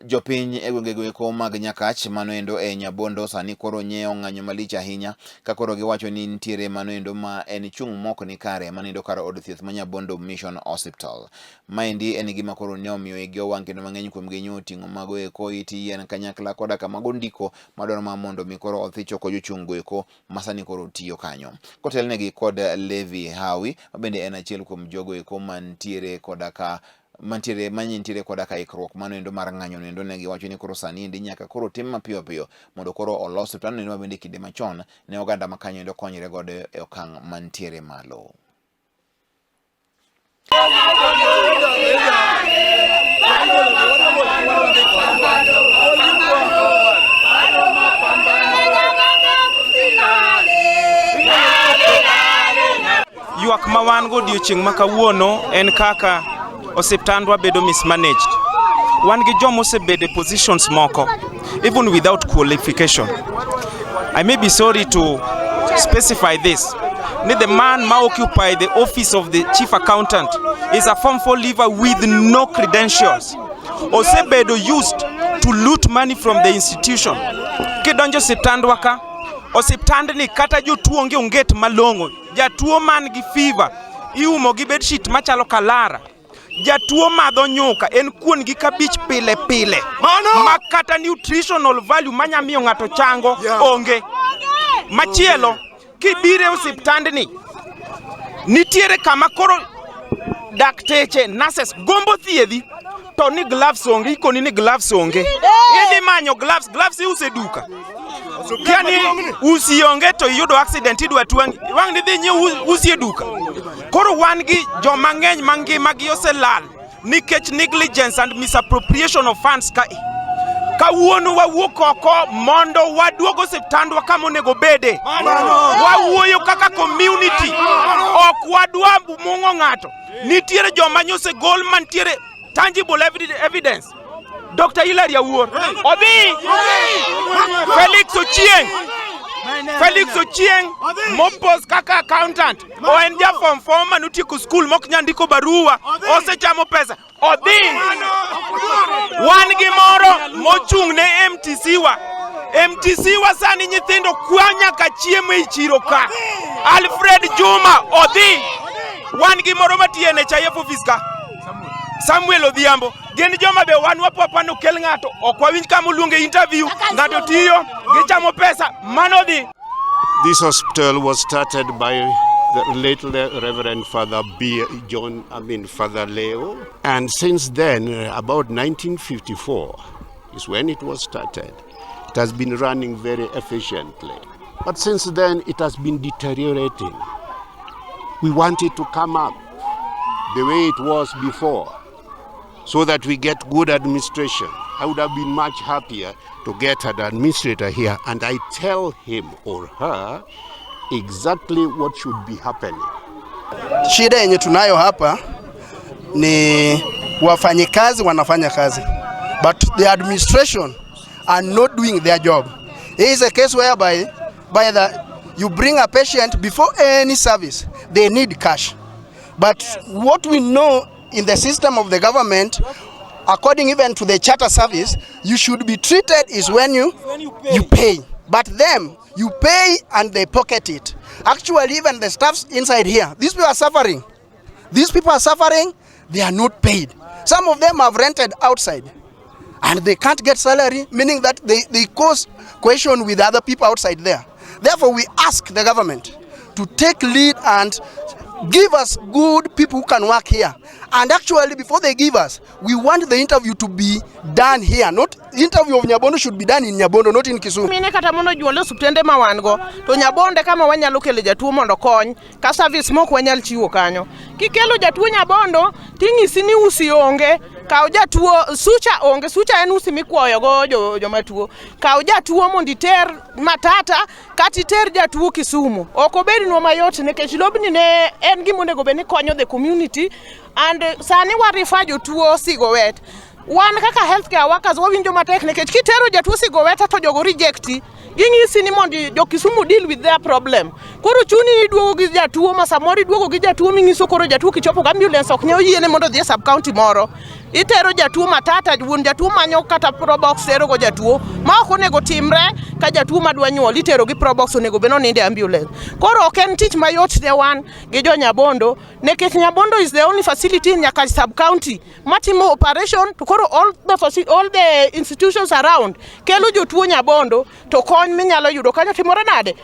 Jopiny e gwengego eko mag Nyakach mano endo e Nyabondo sani koro nyewo ng'anyo malich ahinya ka koro giwacho ni nitiere mano endo ma en chung' mok ni kare mano endo kar od thieth ma Nyabondo Mission Hospital. Maendi en gima koro ne omiyo igi owang' kendo mang'eny kuomgi nyo oting'o mago eko it yien kanyakla koda kamago ndiko madwaro ma mondo mi koro odhi choko jochung' go eko ma sani koro tiyo kanyo. Kotelnegi kod Levi Hawi ma bende en achiel kuom jogo eko mantiere koda ka mantiere manye nitiere koda ka ikruok mano endo mar ng'anyo no endo ne giwacho ni koro sani endi nyaka koro tim mapiyo piyo mondo koro olos osiptandno endo ma bende kinde machon ne oganda ma kanyo endo konyre godo e okang' mantiere malo. Ywak ma wan go odiochieng' ma kawuono en kaka osiptandwa bedo mismanaged. Wan gi joma osebedo e positions moko even without qualification. I may be sorry to specify this. Ni the man ma occupy the office of the chief accountant is a form 4 leaver with no credentials. Osebedo used to loot money from the institution. Kidonjo osiptandwa ka, osiptandni kata jotuo onge onget malong'o. Jatuo man gi fever iumo gi bedsheet machalo kalara. Jatuo madho nyuka en kuon gi kabich pile pile. Ma kata nutritional value manya miyo ng'ato chango onge. Machielo, kibiro e osiptandni nitiere kama koro dakteche nurses gombo thiedhi to ni gloves onge, ikoni ni gloves onge. Idhi manyo gloves, gloves iuso e duka. Kia ni usi onge to iyudo accident idwa twang'i. Wang' ni dhi nyiew usi e duka. Koro wan gi joma ng'eny ma ngimagi oselal nikech negligence and misappropriation of funds ka Kawuono wawuok oko mondo waduog osiptandwa kama onego bede. Wawuoyo kaka community, ok wadwa mung'o ng'ato. Nitiere joma nyose gol mantiere tangible evidence. Dr. Hilary Awuor odhi, Felix Ochieng, Felix Ochieng mopos kaka accountant, o en ja form 4 manotieko skul mok nyal ndiko barua, osechamo pesa odhi. Wan gi moro mochung' ne MTC wa. MTC wa sani nyithindo kwa nyaka chiemo e chiro ka. Alfred Juma odhi. Wan gi moro matiyo e NHIF office ka. Samuel Odhiambo. Gin joma be wan wapwapwa ni okel ng'ato, ok wawinj kama oluonge interview, ng'ato tiyo, gichamo pesa, mano dhi. This hospital was started by the late Reverend Father B. John, I mean Father Leo. And since then, about 1954 is when it was started. It has been running very efficiently. But since then, it has been deteriorating. We want it to come up the way it was before so that we get good administration. I would have been much happier to get an administrator here and I tell him or her exactly what should be happening. Shida yenye tunayo hapa ni wafanyikazi wanafanya kazi but the administration are not doing their job. Here is a case whereby by the you bring a patient before any service, they need cash. But what we know in the system of the government, according even to the charter service, you should be treated is when you pay. But them, you pay and they pocket it. Actually, even the staffs inside here, these people are suffering. These people are suffering, they are not paid. Some of them have rented outside and they can't get salary, meaning that they cause question with other people outside there. Therefore, we ask the government to take lead and give us good people who can work here. And actually, before they give us, we want the interview to be done here. Not interview of Nyabondo should be done in Nyabondo, not in Kisumu. Mine kata mondo juol e osiptende ma wan go to Nyabonde kama wanyalo kelo jatuo mondo kony ka service mok wanyal chiwo kanyo. Kikelo jatuo Nyabondo ting'isi ni usi onge, kaw jatuo sucha onge, sucha en usi mikwoyo go joma tuo. Kaw jatuo mondo iter Matata kata iter jatuo Kisumu. Ok obednwa mayot nikech lobni ne en gima onego bed ni konyo the community and sani wa refer jotuo Sigowet. Wan kaka healthcare workers wawinjo matek nikech kitero jatuo Sigoweta to jogo rejecti. Ging'isi ni mondo jo Kisumu deal with their problem. Koro chuni ni iduogo gi jatuo ma samoro iduogo gi jatuo ming'iso koro jatuo kichopo gi ambulance ok nyal yiene mondo odhi e sub county moro. Itero jatuo matata, wuon jatuo manyo kata probox tero go jatuo ma ok onego timre ka jatuo madwa nyuol itero gi probox onego bed ni onindo e ambulance. Koro ok en tich mayot ne wan gi jo Nyabondo nikech Nyabondo is the only facility in Nyakach sub county matimo operation to koro all the institutions around kelo jotuo Nyabondo to kony minyalo yudo kanyo timore nade?